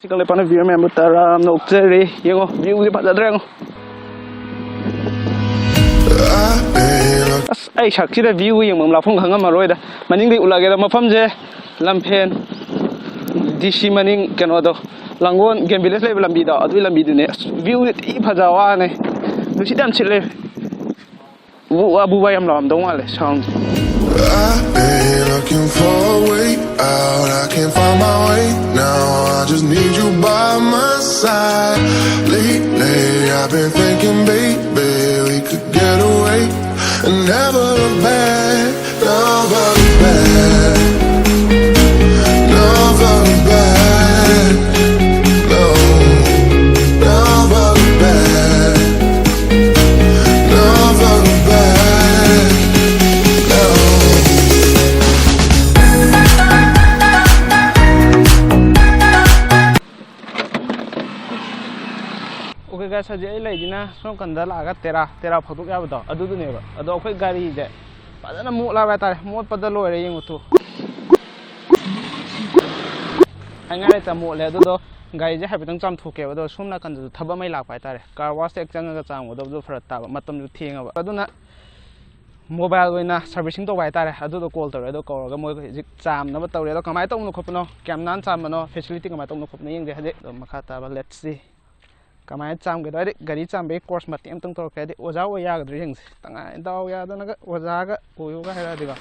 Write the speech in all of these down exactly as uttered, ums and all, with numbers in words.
ꯁꯤ ꯀꯪꯂꯩꯄꯥꯛꯅ view ꯃꯌꯥꯝꯗꯣ ꯇꯔꯥꯝꯅ ꯑꯣꯛꯆꯔꯤ꯫ ꯌꯦꯡꯉꯣ, viewꯗꯤ ꯐꯖꯗ꯭ꯔꯥ ꯌꯦꯡꯉꯣ꯫ ꯑꯁ, ꯑꯩ ꯁꯛꯁꯤꯗ view ꯌꯦꯡꯐꯝ ꯂꯥꯛꯐꯝ ꯈꯪꯉꯝꯃꯔꯣꯏꯗ꯫ ꯃꯅꯤꯡꯗꯩ ꯎꯠꯂꯛꯑꯒꯦꯗ꯫ ꯃꯐꯝꯁꯦ ꯂꯝꯐꯦꯟ DC ꯃꯅꯤꯡ, ꯀꯩꯅꯣꯗꯣ, ꯂꯥꯡꯒꯣꯜ Game Village ꯂꯩꯕ ꯂꯝꯕꯤꯗꯣ, ꯑꯗꯨꯒꯤ ꯂꯝꯕꯤꯗꯨꯅꯦ꯫ ꯑꯁ, viewꯗꯤ ꯊꯤ ꯐꯖ ꯋꯥꯅꯦ꯫ ꯅꯨꯡꯁꯤꯠ ꯌꯥꯝ ꯁꯤꯠꯂꯦ꯫ ꯎ ꯋꯥ ꯕꯨꯕꯥ ꯌꯥꯝ ꯂꯥꯎꯔꯝꯗꯧ ꯃꯥꯜꯂꯦ sound꯫ I've been looking for a way out. I can't find my way now. I just need you by my side. Lately, I've been thinking, baby, we could get away and never look back. Never look back. Never look back. No, never look back. Never look back. No. Okay guys, ꯍꯧꯖꯤꯛ ꯑꯩ ꯂꯩꯁꯤꯅ ꯁꯣꯝ ꯅꯥꯀꯟꯗ ꯂꯥꯛꯑꯒ ꯇꯦꯔꯥ, ꯇꯦꯔꯥ ꯐꯥꯎꯗꯣꯛ ꯌꯥꯕꯗꯣ ꯑꯗꯨꯗꯨꯅꯦꯕ꯫ ꯑꯗꯣ ꯑꯩꯈꯣꯏ ꯒꯥꯔꯤꯁꯦ ꯐꯖꯅ ꯃꯣꯠꯂꯕ ꯍꯥꯏꯇꯥꯔꯦ, ꯃꯣꯠꯄꯗ ꯂꯣꯏꯔꯦ꯫ ꯌꯦꯡꯉꯨ ꯇꯨ, ꯍꯥꯏꯉꯥꯏ ꯂꯩꯇ ꯃꯣꯠꯂꯦ꯫ ꯑꯗꯨꯗꯣ ꯒꯥꯔꯤꯁꯦ ꯍꯥꯏꯐꯦꯠꯇꯪ ꯆꯥꯝꯊꯣꯛꯀꯦꯕ꯫ ꯑꯗꯣ ꯁꯣꯝ ꯅꯥꯀꯟꯗꯁꯨ ꯊꯕꯛ ꯑꯃ ꯂꯥꯛꯄ ꯍꯥꯏꯇꯥꯔꯦ, car washꯇ ꯍꯦꯛ ꯆꯪꯉꯒ ꯆꯥꯝꯒꯗꯕꯗꯣ ꯐꯔꯛ ꯇꯥꯕ, ꯃꯇꯝꯁꯨ ꯊꯦꯡꯉꯕ꯫ ꯑꯗꯨꯅ mobile ꯑꯣꯏꯅ servicing ꯇꯧꯕ ꯍꯥꯏꯇꯥꯔꯦ꯫ ꯑꯗꯨꯗꯣ call ꯇꯧꯔꯦ, ꯑꯗꯣ ꯀꯧꯔꯒ ꯃꯣꯏ ꯍꯧꯖꯤꯛ ꯆꯥꯝꯅꯕ ꯇꯧꯔꯦ꯫ ꯑꯗꯣ ꯀꯃꯥꯏꯅ ꯇꯧꯕꯅꯣ ꯈꯣꯠꯄꯅꯣ, ꯀꯌꯥꯝ ꯅꯥꯟꯅ ꯆꯥꯝꯕꯅꯣ, facility ꯀꯃꯥꯏꯅ ꯇꯧꯕꯅꯣ ꯈꯣꯠꯄꯅꯣ ꯌꯦꯡꯁꯦ꯫ ꯍꯥꯏꯗꯤ ꯑꯗꯣ ꯃꯈꯥ ꯇꯥꯕ let's see꯫ ꯀꯃꯥꯏꯅ ꯆꯥꯝꯒꯦꯗꯣ, ꯍꯥꯏꯗꯤ ꯒꯥꯔꯤ ꯆꯥꯝꯕꯒꯤ course ꯃꯇꯦꯛ ꯑꯃꯇꯪ ꯇꯧꯔꯛꯀꯦ꯫ ꯍꯥꯏꯗꯤ ꯑꯣꯖꯥ ꯑꯣꯏ ꯌꯥꯒꯗ꯭ꯔꯥ ꯌꯦꯡꯁꯦ꯫ ꯇꯉꯥꯏ ꯗꯥꯎ ꯌꯥꯗꯅꯒ ꯑꯣꯖꯥꯒ ꯑꯣꯏꯌꯨꯒ ꯍꯥꯏꯔꯛꯑꯗꯤꯀꯣ꯫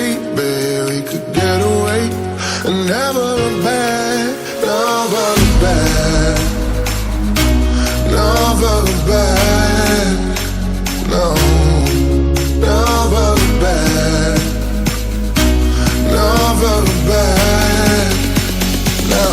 Baby, we could get away and never look back, never look back, never look back, no, never look back, never look back, no.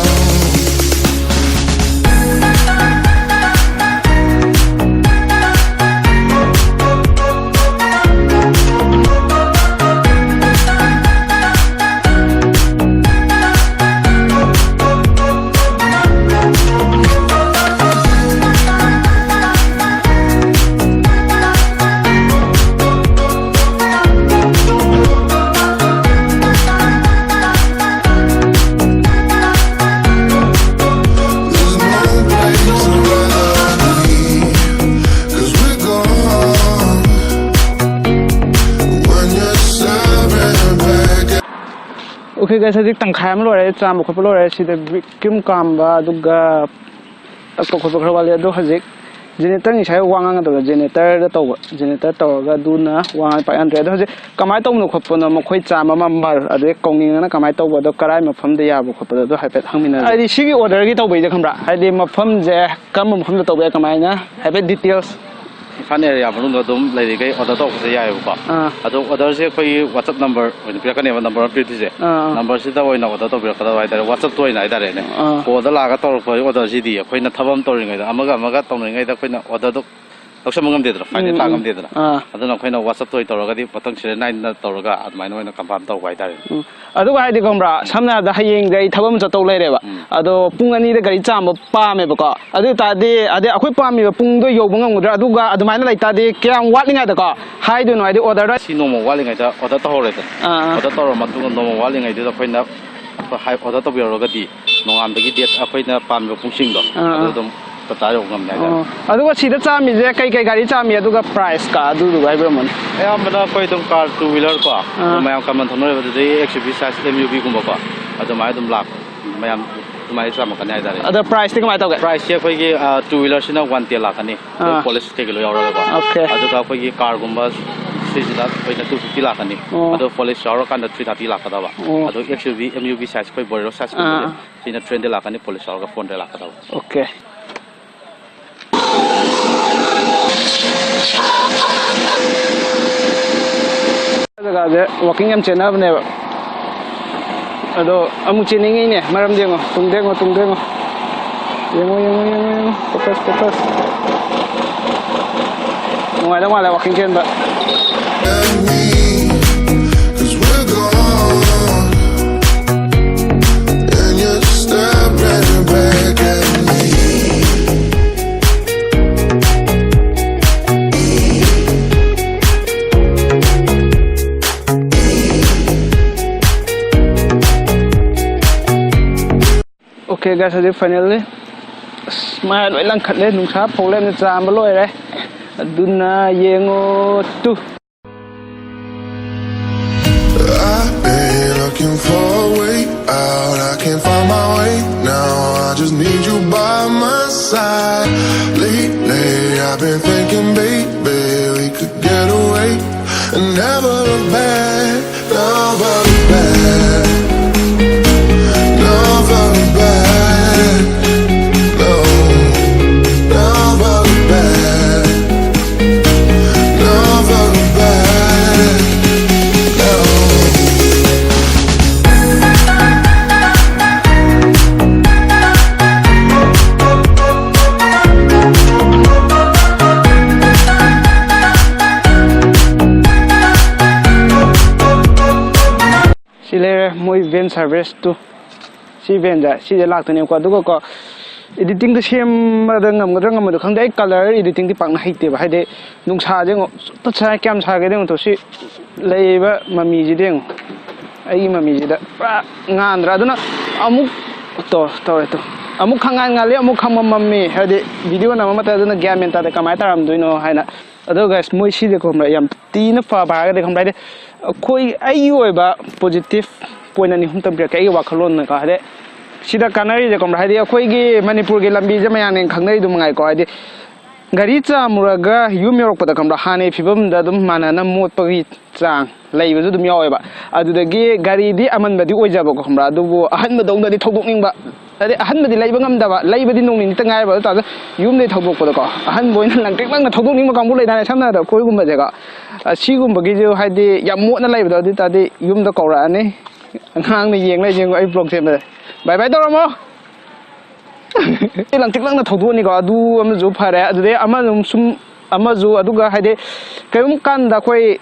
Okay guys, ꯍꯧꯖꯤꯛ ꯇꯪꯈꯥꯏ ꯑꯃ ꯂꯣꯏꯔꯦ, ꯆꯥꯝꯕ ꯈꯣꯠꯄ ꯂꯣꯏꯔꯦ꯫ ꯁꯤꯗ ꯕ꯭ꯔꯤꯛ ꯀ꯭ꯔꯤꯝ ꯀꯥꯝꯕ, ꯑꯗꯨꯒ ꯇꯛꯄ ꯈꯣꯠꯄ ꯈꯔ ꯋꯥꯠꯂꯤ꯫ ꯑꯗꯣ ꯍꯧꯖꯤꯛ ꯖꯦꯅꯦꯔꯦꯇꯔ, ꯉꯁꯥꯏ ꯋꯥ ꯉꯥꯡꯒꯗꯕꯗꯣ ꯖꯦꯅꯦꯔꯦꯇꯔꯗ ꯇꯧꯕ, ꯖꯦꯅꯦꯔꯦꯇꯔ ꯇꯧꯔꯒ ꯑꯗꯨꯅ ꯋꯥ ꯉꯥꯡ ꯄꯥꯛ ꯌꯥꯟꯗ꯭ꯔꯦ꯫ ꯑꯗꯣ ꯍꯧꯖꯤꯛ ꯀꯃꯥꯏꯅ ꯇꯧꯕꯅꯣ ꯈꯣꯠꯄꯅꯣ, ꯃꯈꯣꯏ ꯆꯥꯝꯕ ꯃꯃꯜ, ꯑꯗꯩ ꯀꯧꯅꯤꯡꯉꯒꯅ ꯀꯃꯥꯏꯅ ꯇꯧꯕ, ꯑꯗꯣ ꯀꯔꯥꯏ ꯃꯐꯝꯗ ꯌꯥꯕ ꯈꯣꯠꯄꯗꯣ ꯑꯗꯨ ꯍꯥꯏꯐꯦꯠ ꯍꯪꯃꯤꯟꯅꯁꯦ꯫ ꯍꯥꯏꯗꯤ ꯁꯤꯒꯤ ꯑꯣꯔꯗꯔꯒꯤ ꯇꯧꯕꯩꯁꯦ ꯈꯪꯕ꯭ꯔꯥ, ꯍꯥꯏꯗꯤ ꯃꯐꯝꯁꯦ ꯀꯔꯝꯕ ꯃꯐꯝꯗ ꯇꯧꯕ ꯌꯥꯏ, ꯀꯃꯥꯏꯅ, ꯍꯥꯏꯐꯦꯠ ꯗꯤꯇꯦꯜꯁ꯫ ꯏꯝꯐꯥꯜ ꯑꯦꯔꯤꯌꯥ ꯃꯅꯨꯡꯗ ꯑꯗꯨꯝ ꯂꯩꯔꯤꯈꯩ ꯑꯣꯔꯗꯔ ꯇꯧꯕꯁꯦ ꯌꯥꯏꯑꯕꯀꯣ꯫ ꯑꯥ꯫ ꯑꯗꯣ ꯑꯣꯔꯗꯔꯁꯦ ꯑꯩꯈꯣꯏꯒꯤ WhatsApp ꯅꯝꯕꯔ ꯑꯣꯏꯅ ꯄꯤꯔꯛꯀꯅꯦꯕ, ꯅꯝꯕꯔ ꯑꯃ ꯄꯤꯔꯛꯇꯣꯏꯁꯦ꯫ ꯑꯥ꯫ ꯅꯝꯕꯔꯁꯤꯗ ꯑꯣꯏꯅ ꯑꯣꯔꯗꯔ ꯇꯧꯕꯤꯔꯛꯀꯗꯕ ꯍꯥꯏꯇꯥꯔꯦ, WhatsApp-ꯇ ꯑꯣꯏꯅ ꯍꯥꯏꯇꯥꯔꯦꯅꯦ꯫ ꯑꯥ꯫ ꯀꯣꯜꯗ ꯂꯥꯛꯑꯒ ꯇꯧꯔꯛꯄ ꯑꯣꯔꯗꯔꯁꯤꯗꯤ ꯑꯩꯈꯣꯏꯅ ꯊꯕꯛ ꯑꯃ ꯇꯧꯔꯤꯉꯩꯗ, ꯑꯃꯒ ꯑꯃꯒ ꯇꯧꯅꯔꯤꯉꯩꯗ ꯑꯩꯈꯣꯏꯅ ꯑꯣꯔꯗꯔꯗꯣ ꯂꯧꯁꯟꯕ ꯉꯝꯗꯦꯗꯅ, ꯐꯥꯏꯅꯦꯜ ꯎꯝ, ꯇꯥ ꯎꯝ꯫ ꯉꯝꯗꯦꯗꯅ꯫ ꯑꯥ꯫ ꯑꯗꯨꯅ ꯑꯩꯈꯣꯏꯅ WhatsApp-ꯇ ꯑꯣꯏꯅ ꯇꯧꯔꯒꯗꯤ ꯃꯊꯪ ꯁꯤꯗ ꯅꯥꯏꯟꯗ ꯇꯧꯔꯒ ꯑꯗꯨꯃꯥꯏꯅ ꯑꯣꯏꯅ ꯀꯟꯐꯥꯔꯝ ꯇꯧꯕ ꯍꯥꯏꯇꯥꯔꯦ꯫ ꯎꯝ꯫ ꯑꯗꯨꯒ ꯍꯥꯏꯗꯤ ꯈꯪꯕ꯭ꯔꯥ, ꯁꯝꯅ ꯍꯥꯏꯔꯕꯗ ꯍꯌꯦꯡꯗꯤ ꯑꯩ ꯊꯕꯛ ꯑꯃ ꯆꯠꯇꯧ ꯂꯩꯔꯦꯕ꯫ ꯎꯝ꯫ ꯑꯗꯣ ꯄꯨꯡ ꯑꯅꯤꯗ ꯒꯥꯔꯤ ꯆꯥꯝꯕ ꯄꯥꯝꯃꯦꯕꯀꯣ꯫ ꯑꯗꯨ ꯑꯣꯏ ꯇꯥꯔꯗꯤ, ꯑꯗꯩ ꯑꯩꯈꯣꯏ ꯄꯥꯝꯃꯤꯕ ꯄꯨꯡꯗꯣ ꯌꯧꯕ ꯉꯝꯒꯗ꯭ꯔꯥ? ꯑꯗꯨꯒ ꯑꯗꯨꯃꯥꯏꯅ ꯂꯩ ꯇꯥꯔꯗꯤ ꯀꯌꯥꯝ ꯋꯥꯠꯂꯤꯉꯩꯗꯀꯣ ꯍꯥꯏꯗꯣꯏꯅꯣ? ꯍꯥꯏꯗꯤ ꯑꯣꯔꯗꯔꯗ ꯁꯤ ꯅꯣꯡꯃ ꯋꯥꯠꯂꯤꯉꯩꯗ ꯑꯣꯔꯗꯔ ꯇꯧꯍꯧꯔꯦꯗꯅ꯫ ꯑꯥ, ꯑꯥ꯫ ꯑꯣꯔꯗꯔ ꯇꯧꯔ ꯃꯇꯨꯡꯗ ꯅꯣꯡꯃ ꯋꯥꯠꯂꯤꯉꯩꯗꯨꯗ ꯑꯩꯈꯣꯏꯅ ꯍꯥꯏ ꯑꯣꯔꯗꯔ ꯇꯧꯕꯤꯍꯧꯔꯒꯗꯤ ꯅꯣꯡꯉꯥꯟꯕꯒꯤ ꯗꯦꯠ ꯑꯩꯈꯣꯏꯅ ꯄꯥꯝꯃꯤꯕ ꯄꯨꯡꯁꯤꯡꯗꯣ ꯑꯥ, ꯑꯗꯨ ꯑꯥ꯫ ꯑꯗꯨꯝ ꯆꯞ ꯆꯥ ꯌꯧꯕ ꯉꯝꯅꯤ ꯍꯥꯏꯇꯥꯔꯦ꯫ ꯑꯣ, ꯑꯗꯨꯒ ꯁꯤꯗ ꯆꯥꯝꯃꯤꯁꯦ ꯀꯩ ꯀꯩ ꯒꯥꯔꯤ ꯆꯥꯝꯃꯤ, ꯑꯗꯨꯒ ꯄ꯭ꯔꯥꯏꯁꯀ ꯑꯗꯨꯗꯨꯒ ꯍꯥꯏꯕꯤꯔꯝꯃꯣꯅꯦ꯫ ꯑꯌꯥꯝꯕꯅ ꯑꯩꯈꯣꯏ ꯑꯗꯨꯝ ꯀꯥꯔ, ꯇꯨ ꯋꯤꯂꯔ ꯀꯣ, ꯑꯥ꯫ ꯑꯗꯨꯝ ꯃꯌꯥꯝ ꯀꯃꯟ ꯊꯧꯅꯔꯤꯕ, ꯑꯗꯨꯗꯒꯤ XUV size, MUV ꯒꯨꯝꯕꯀꯣ, ꯑꯗꯨꯃꯥꯏꯅ ꯑꯗꯨꯝ ꯂꯥꯛꯄ ꯃꯌꯥꯝ ꯑꯗꯨꯃꯥꯏꯅ ꯆꯥꯝꯃꯛꯀꯅꯤ ꯍꯥꯏꯇꯥꯔꯦ꯫ ꯑꯗꯣ ꯄ꯭ꯔꯥꯏꯁꯇꯤ ꯀꯃꯥꯏꯅ ꯇꯧꯒꯦ? ꯄ꯭ꯔꯥꯏꯁꯁꯦ ꯑꯩꯈꯣꯏꯒꯤ, ꯑꯥ, ꯇꯨ ꯋꯤꯂꯔꯁꯤꯅ ꯋꯥꯟ ꯇꯦꯟ ꯂꯥꯛꯀꯅꯤ, ꯑꯥ꯫ ꯄꯣꯂꯤꯁ ꯀꯩꯀꯩ ꯂꯣꯏ ꯌꯥꯎꯔꯒꯀꯣ꯫ ꯑꯣꯀꯦ꯫ ꯑꯗꯨꯒ ꯑꯩꯈꯣꯏꯒꯤ ꯀꯥꯔꯒꯨꯝꯕ ꯁꯤꯁꯤꯗ ꯑꯩꯈꯣꯏꯅ ꯇꯨ ꯐꯤꯐꯇꯤ ꯂꯥꯛꯀꯅꯤ꯫ ꯑꯣ꯫ ꯑꯗꯣ ꯐꯣꯂꯤꯁ ꯌꯥꯎꯔꯀꯥꯟꯗ ꯊ꯭ꯔꯤ ꯊꯥꯔꯇꯤ ꯂꯥꯛꯀꯗꯕ꯫ ꯑꯣ꯫ ꯑꯗꯣ X U V M U V size ꯑꯩꯈꯣꯏ ꯕꯣꯂꯦꯔꯣ ꯁꯥꯏꯖ ꯑꯥ, ꯀꯨꯝꯕꯁꯦ ꯑꯥ꯫ ꯁꯤꯅ ꯊ꯭ꯔꯤ ꯍꯟꯗ꯭ꯔꯦꯗ ꯂꯥꯛꯀꯅꯤ, ꯐꯣꯂꯤꯁ ꯌꯥꯎꯔꯒ ꯐꯣꯔ ꯍꯟꯗ꯭ꯔꯦꯗ ꯂꯥꯛꯀꯗꯕ꯫ ꯑꯣꯀꯦ꯫ ꯖꯒꯥꯁꯦ ꯋꯥꯀꯤꯡ ꯌꯥꯝ ꯆꯦꯟꯅꯕꯅꯦꯕ꯫ ꯑꯗꯣ ꯑꯃꯨꯛ ꯆꯦꯟꯅꯤꯡꯉꯤꯅꯦ, ꯃꯔꯝꯗꯤ ꯌꯦꯡꯉꯣ, ꯇꯨꯡꯗ ꯌꯦꯡꯉꯣ, ꯇꯨꯡꯗ ꯌꯦꯡꯉꯣ꯫ ꯌꯦꯡꯉꯣ, ꯌꯦꯡꯉꯣ, ꯌꯦꯡꯉꯣ, ꯌꯦꯡꯉꯣ꯫ Focus, focus꯫ ꯅꯨꯡꯉꯥꯏꯗꯧ ꯃꯥꯜꯂꯦ ꯋꯥꯀꯤꯡ ꯆꯦꯟꯕ꯫ Cause we're gone, and you're staring back at me. Okay guys, ꯍꯧꯖꯤꯛ finally ꯑꯁ, ꯃꯥꯏ ꯂꯣꯏ ꯂꯪꯈꯠꯂꯦ, ꯅꯨꯡꯁꯥ ꯐꯧꯂꯦꯅ ꯆꯥꯝꯕ ꯂꯣꯏꯔꯦ꯫ ꯑꯗꯨꯅ ꯌꯦꯡꯉꯣ two. I've been looking for a way out. I can't find my way now. I just need you by my side. Lately, I've been thinking, baby, we could get away and never look back. Never look back. Never look back. No. Never look back. Never look back. No. ꯁꯤ ꯂꯩꯔꯦ ꯃꯣꯏ van service two. ꯁꯤ vanꯁꯦ, ꯁꯤꯁꯦ ꯂꯥꯛꯇꯣꯏꯅꯦꯕꯀꯣ꯫ ꯑꯗꯨꯒꯀꯣ, editingꯗ ꯁꯦꯝꯕꯗ ꯉꯝꯒꯗ꯭ꯔꯥ ꯉꯝꯃꯣꯏꯗ꯭ꯔꯥ ꯈꯪꯗꯦ꯫ ꯑꯩ colour editingꯗꯤ ꯄꯥꯛꯅ ꯍꯩꯇꯦꯕ꯫ ꯍꯥꯏꯗꯤ, ꯅꯨꯡꯁꯥꯁꯦ ꯌꯦꯡꯉꯣ, ꯁꯨꯠꯇ ꯁꯥꯏ, ꯀꯌꯥꯝ ꯁꯥꯒꯦꯗ ꯌꯦꯡꯉꯣ ꯇꯣ꯫ ꯁꯤ ꯂꯩꯔꯤꯕ ꯃꯃꯤꯁꯤꯗ ꯌꯦꯡꯉꯣ꯫ ꯑꯩꯒꯤ ꯃꯃꯤꯁꯤꯗ ꯄꯨꯔꯥ ꯉꯥꯟꯗ꯭ꯔꯥ? ꯑꯗꯨꯅ ꯑꯃꯨꯛ, ꯇꯣ, ꯇꯧꯔꯦ ꯇꯣ꯫ ꯑꯃꯨꯛ ꯈꯪꯉꯥꯟ ꯉꯥꯜꯂꯤ, ꯑꯃꯨꯛ ꯈꯪꯃꯝ ꯃꯝꯃꯤ꯫ ꯍꯥꯏꯗꯤ, video ꯅꯝꯕ ꯃꯇꯝꯗ ꯑꯗꯨꯅ ꯒ꯭ꯌꯥꯟ ꯃꯦꯟ ꯇꯥꯗꯦ ꯀꯃꯥꯏꯅ ꯇꯧꯔꯝꯗꯣꯏꯅꯣ ꯍꯥꯏꯅ꯫ ꯑꯗꯣ guys, ꯃꯣꯏ ꯁꯤꯁꯦ ꯈꯪꯕ꯭ꯔꯥ, ꯌꯥꯝ ꯊꯤꯅ ꯐꯕ ꯍꯥꯏꯔꯒꯗꯤ ꯈꯪꯕ꯭ꯔꯥ, ꯍꯥꯏꯗꯤ ꯑꯩꯈꯣꯏ, ꯑꯩꯒꯤ ꯑꯣꯏꯕ positive point ꯑꯅꯤ ꯑꯍꯨꯝꯇꯪ ꯄꯤꯔꯛꯀꯦ ꯑꯩꯒꯤ ꯋꯥꯈꯜꯂꯣꯟꯅꯀꯣ꯫ ꯍꯥꯏꯗꯤ ꯁꯤꯗ ꯀꯥꯟꯅꯔꯤꯁꯦ ꯈꯪꯕ꯭ꯔꯥ, ꯍꯥꯏꯗꯤ ꯑꯩꯈꯣꯏꯒꯤ ꯃꯅꯤꯄꯨꯔꯒꯤ ꯂꯝꯕꯤꯁꯦ ꯃꯌꯥꯝꯅ ꯈꯪꯅꯔꯤꯗꯨ ꯃꯉꯥꯏꯀꯣ꯫ ꯍꯥꯏꯗꯤ ꯒꯥꯔꯤ ꯆꯥꯝꯃꯨꯔꯒ ꯌꯨꯝ ꯌꯧꯔꯛꯄꯗ, ꯈꯪꯕ꯭ꯔꯥ, ꯍꯥꯟꯅꯒꯤ ꯐꯤꯕꯝꯗ ꯑꯗꯨꯝ ꯃꯥꯟꯅꯅ ꯃꯣꯠꯄꯒꯤ ꯆꯥꯡ ꯂꯩꯕꯁꯨ ꯑꯗꯨꯝ ꯌꯥꯎꯋꯦꯕ꯫ ꯑꯗꯨꯗꯒꯤ ꯒꯥꯔꯤꯗꯤ ꯑꯃꯟꯕꯗꯤ ꯑꯣꯏꯖꯕꯀꯣ, ꯈꯪꯕ꯭ꯔꯥ, ꯑꯗꯨꯕꯨ ꯑꯍꯟꯕꯗꯧꯅꯗꯤ ꯊꯧꯗꯣꯛꯅꯤꯡꯕ꯫ ꯍꯥꯏꯗꯤ ꯑꯍꯟꯕꯗꯤ ꯂꯩꯕ ꯉꯝꯗꯕ, ꯂꯩꯕꯗꯤ ꯅꯣꯡ ꯅꯤꯅꯤꯇ ꯉꯥꯏꯔꯕ, ꯑꯗꯨ ꯇꯥꯔꯁꯨ ꯌꯨꯝꯗꯩ ꯊꯧꯗꯣꯛꯄꯗꯀꯣ, ꯑꯍꯟꯕ ꯑꯣꯏꯅ ꯂꯪꯇ꯭ꯔꯤꯛ ꯂꯪꯅ ꯊꯧꯗꯣꯛꯅꯤꯡꯕ ꯀꯥꯡꯕꯨ ꯂꯩꯗꯥꯏꯅꯦ, ꯁꯝꯅ ꯍꯥꯏꯔꯕꯗ ꯑꯩꯈꯣꯏꯒꯨꯝꯕꯁꯦꯀꯣ꯫ ꯑ, ꯁꯤꯒꯨꯝꯕꯒꯤꯁꯨ ꯍꯥꯏꯗꯤ ꯌꯥꯝ ꯃꯣꯠꯅ ꯂꯩꯕꯗꯣ, ꯑꯗꯨ ꯑꯣꯏ ꯇꯥꯔꯗꯤ ꯌꯨꯝꯗ ꯀꯧꯔꯛꯑꯅꯤ꯫ ꯑꯉꯥꯡꯅ ꯌꯦꯡ ꯂꯩ, ꯌꯦꯡꯉꯣ ꯑꯩ ꯕ꯭ꯂꯣꯛ ꯁꯦꯝꯕꯗ꯫ ꯕꯥꯏ ꯕꯥꯏ ꯇꯧꯔꯝꯃꯣ꯫ ꯂꯪꯇ꯭ꯔꯤꯛ ꯂꯪꯅ ꯊꯧꯗꯣꯛꯑꯅꯤꯀꯣ, ꯑꯗꯨ ꯑꯃꯁꯨ ꯐꯔꯦ꯫ ꯑꯗꯨꯗꯩ ꯑꯃꯁꯨ ꯁꯨꯝ, ꯑꯃꯁꯨ ꯑꯗꯨꯒ ꯍꯥꯏꯗꯤ ꯀꯔꯤꯒꯨꯝꯕ ꯀꯥꯟꯗ ꯑꯩꯈꯣꯏ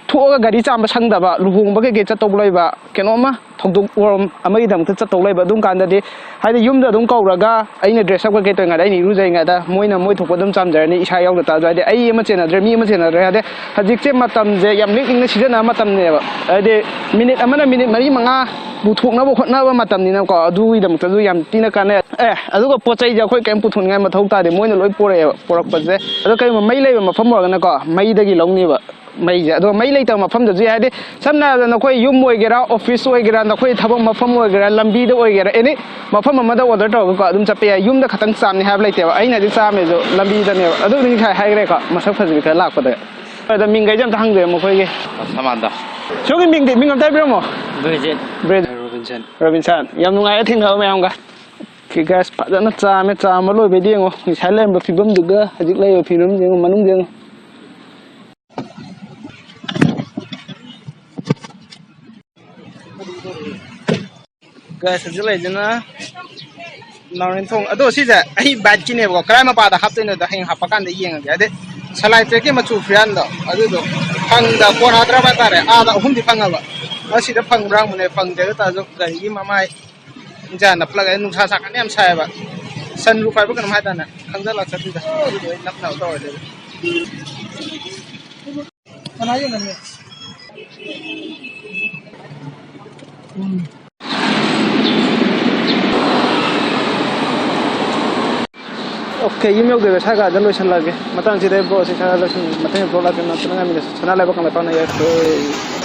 ꯊꯣꯛꯑꯒ ꯒꯥꯔꯤ ꯆꯥꯝꯕ ꯁꯪꯗꯕ, ꯂꯨꯍꯣꯡꯕ ꯀꯩꯀꯩ ꯆꯠꯇꯧꯕ ꯂꯩꯕ, ꯀꯩꯅꯣꯝꯃ ꯊꯧꯗꯣꯛ ꯋꯥꯔꯣꯝ ꯑꯃꯒꯤꯗꯃꯛꯇ ꯆꯠꯇꯧ ꯂꯩꯕ, ꯑꯗꯨꯝ ꯀꯥꯟꯗꯗꯤ ꯍꯥꯏꯗꯤ ꯌꯨꯝꯗ ꯑꯗꯨꯝ ꯀꯧꯔꯒ ꯑꯩꯅ dress up ꯀꯩꯀꯩ ꯇꯧꯔꯤꯉꯩꯗ, ꯑꯩꯅ ꯏꯔꯨꯖꯔꯤꯉꯩꯗ ꯃꯣꯏꯅ ꯃꯣꯏ ꯊꯣꯛꯄ ꯑꯗꯨꯝ ꯆꯥꯝꯖꯔꯅꯤ, ꯏꯁꯥ ꯌꯥꯎꯗ ꯇꯥꯔꯁꯨ꯫ ꯍꯥꯏꯗꯤ ꯑꯩ ꯑꯃ ꯆꯦꯟꯅꯗ꯭ꯔꯦ, ꯃꯤ ꯑꯃ ꯆꯦꯟꯅꯗ꯭ꯔꯦ꯫ ꯍꯥꯏꯗꯤ ꯍꯧꯖꯤꯛꯁꯦ ꯃꯇꯝꯁꯦ ꯌꯥꯝ ꯂꯤꯛꯅ ꯁꯤꯖꯤꯟꯅꯕ ꯃꯇꯝꯅꯦꯕ꯫ ꯍꯥꯏꯗꯤ ꯃꯤꯅꯤꯠ ꯑꯃꯅ ꯃꯤꯅꯤꯠ ꯃꯔꯤ ꯃꯉꯥ ꯄꯨꯊꯣꯛꯅꯕ ꯍꯣꯠꯅꯕ ꯃꯇꯝꯅꯤꯅꯀꯣ, ꯑꯗꯨꯒꯤꯗꯃꯛꯇꯁꯨ ꯌꯥꯝ ꯊꯤꯅ ꯀꯥꯟꯅꯩ꯫ ꯑꯦ, ꯑꯗꯨꯒ ꯄꯣꯠ ꯆꯩꯁꯦ ꯑꯩꯈꯣꯏ ꯀꯔꯤꯝ ꯄꯨꯊꯣꯛꯅꯤꯡꯉꯥꯏ ꯃꯊꯧ ꯇꯥꯗꯦ, ꯃꯣꯏꯅ ꯂꯣꯏ ꯄꯣꯔꯛꯑꯦꯕ꯫ ꯄꯣꯔꯛꯄꯁꯦ, ꯑꯗꯣ ꯀꯔꯤꯒꯨꯝꯕ ꯃꯩ ꯂꯩꯕ ꯃꯐꯝ ꯑꯣꯏꯔꯒꯅꯀꯣ, ꯃꯩꯗꯒꯤ ꯂꯧꯅꯦꯕ ꯃꯩꯁꯦ꯫ ꯑꯗꯣ ꯃꯩ ꯂꯩꯇꯕ ꯃꯐꯝꯗꯁꯨ ꯌꯥꯏ, ꯍꯥꯏꯗꯤ ꯁꯝꯅ ꯍꯥꯏꯔꯕꯗ ꯅꯈꯣꯏ ꯌꯨꯝ ꯑꯣꯏꯒꯦꯔꯥ, office ꯑꯣꯏꯒꯦꯔꯥ, ꯅꯈꯣꯏ ꯊꯕꯛ ꯃꯐꯝ ꯑꯣꯏꯒꯦꯔꯥ, ꯂꯝꯕꯤꯗ ꯑꯣꯏꯒꯦꯔꯥ, any ꯃꯐꯝ ꯑꯃꯗ order ꯇꯧꯔꯒꯀꯣ ꯑꯗꯨꯝ ꯆꯠꯄ ꯌꯥꯏ꯫ ꯌꯨꯝꯗ ꯈꯛꯇꯪ ꯆꯥꯝꯅꯤ ꯍꯥꯏꯕ ꯂꯩꯇꯦꯕ, ꯑꯩꯅꯗꯤ ꯆꯥꯝꯃꯦꯁꯨ ꯂꯝꯕꯤꯗꯅꯦꯕ꯫ ꯑꯗꯨꯗꯤ ꯉꯁꯥꯏ ꯍꯥꯏꯈ꯭ꯔꯦꯀꯣ, ꯃꯁꯛ ꯐꯖꯕꯤ ꯈꯔ ꯂꯥꯛꯄꯗ꯫ ꯑꯗ ꯃꯤꯡꯈꯩꯁꯦ ꯑꯝꯇ ꯍꯪꯖꯔꯦ ꯃꯈꯣꯏꯒꯤ꯫ ꯁꯃꯥꯟꯗ꯫ ꯁꯣꯝꯒꯤ ꯃꯤꯡꯗꯤ, ꯃꯤꯡ ꯑꯝꯇ ꯍꯥꯏꯕꯤꯔꯝꯃꯣ꯫ ꯕ꯭ꯔꯤꯖꯤꯠ꯫ ꯕ꯭ꯔꯤꯖꯤꯠ꯫ ꯔꯣꯕꯤꯟꯁꯟ꯫ ꯔꯣꯕꯤꯟꯁꯟ, ꯌꯥꯝ ꯅꯨꯡꯉꯥꯏꯔꯦ ꯊꯦꯡꯅꯕ ꯃꯌꯥꯝꯒ꯫ Okay guys, ꯐꯖꯅ ꯆꯥꯝꯃꯦ, ꯆꯥꯝꯕ ꯂꯣꯏꯕꯩꯗꯤ ꯌꯦꯡꯉꯣ, ꯉꯁꯥꯏ ꯂꯩꯔꯝꯕ ꯐꯤꯕꯝꯗꯨꯒ ꯍꯧꯖꯤꯛ ꯂꯩꯔꯤꯕ ꯐꯤꯕꯝꯁꯦ ꯌꯦꯡꯉꯣ, ꯃꯅꯨꯡꯗ ꯌꯦꯡꯉꯣ꯫ Guys, ꯍꯧꯖꯤꯛ ꯂꯩꯁꯤꯅ ꯅꯥꯎꯔꯦꯝꯊꯣꯡ꯫ ꯑꯗꯣ ꯁꯤꯁꯦ ꯑꯩ bike ꯀꯤꯅꯦꯕꯀꯣ, ꯀꯔꯥꯏ ꯃꯄꯥꯗ ꯍꯥꯞꯇꯣꯏꯅꯣꯗꯣ ꯍꯌꯦꯡ ꯍꯥꯞꯄ ꯀꯥꯟꯗ ꯌꯦꯡꯉꯒꯦ꯫ ꯍꯥꯏꯗꯤ ꯁꯂꯥꯏ track ꯀꯤ ꯃꯆꯨ ꯐꯤꯔꯥꯟꯗꯣ ꯑꯗꯨꯗꯣ ꯐꯪꯗ ꯀꯣꯟꯅꯗ꯭ꯔꯕ ꯍꯥꯏꯇꯥꯔꯦ꯫ ꯑꯥꯗ ꯑꯍꯨꯝꯗꯤ ꯐꯪꯉꯕ, ꯑꯁꯤꯗ ꯐꯪꯕ꯭ꯔꯥ ꯍꯪꯕꯅꯦ, ꯐꯪꯗꯦ꯫ ꯑꯗꯨ ꯇꯥꯔꯁꯨ ꯒꯥꯔꯤꯒꯤ ꯃꯃꯥꯏ ꯏꯟꯖꯥꯟ ꯅꯞꯄꯂꯒ ꯅꯨꯡꯁꯥ ꯁꯥꯀꯥꯟꯗ ꯌꯥꯝ ꯁꯥꯏꯌꯦꯕ꯫ Sunroof ꯍꯥꯏꯕ ꯀꯩꯅꯣꯝ ꯍꯥꯏꯇꯥꯔꯦ, ꯈꯪꯖꯜꯂꯛ ꯆꯠꯇ꯭ꯔꯤꯗ꯫ ꯑꯗꯨꯗꯣ ꯑꯩ ꯅꯞꯅꯕ ꯇꯧꯔꯁꯦ꯫ ꯀꯅꯥ ꯌꯦꯡꯒꯅꯤ? Okay, ꯌꯨꯝ ꯌꯧꯗꯣꯏꯔꯦ, ꯁ꯭ꯋꯥꯏ ꯀꯥꯗ ꯂꯣꯏꯁꯤꯜꯂꯒꯦ꯫ ꯃꯇꯥꯡꯁꯤꯗ ꯑꯩ vlog ꯑꯁꯤ ꯁ꯭ꯋꯥꯏꯗ ꯂꯣꯏꯁꯤꯟ-, ꯃꯊꯪꯒꯤ vlog ꯂꯥꯛꯀꯦ, ꯅꯠꯇꯅ ꯉꯥꯏꯃꯤꯟꯅꯁꯤ꯫ ꯁꯅꯥ ꯂꯩꯕꯥꯛ ꯀꯪꯂꯩꯄꯥꯛꯅ ꯌꯥꯏꯐꯔꯦ꯫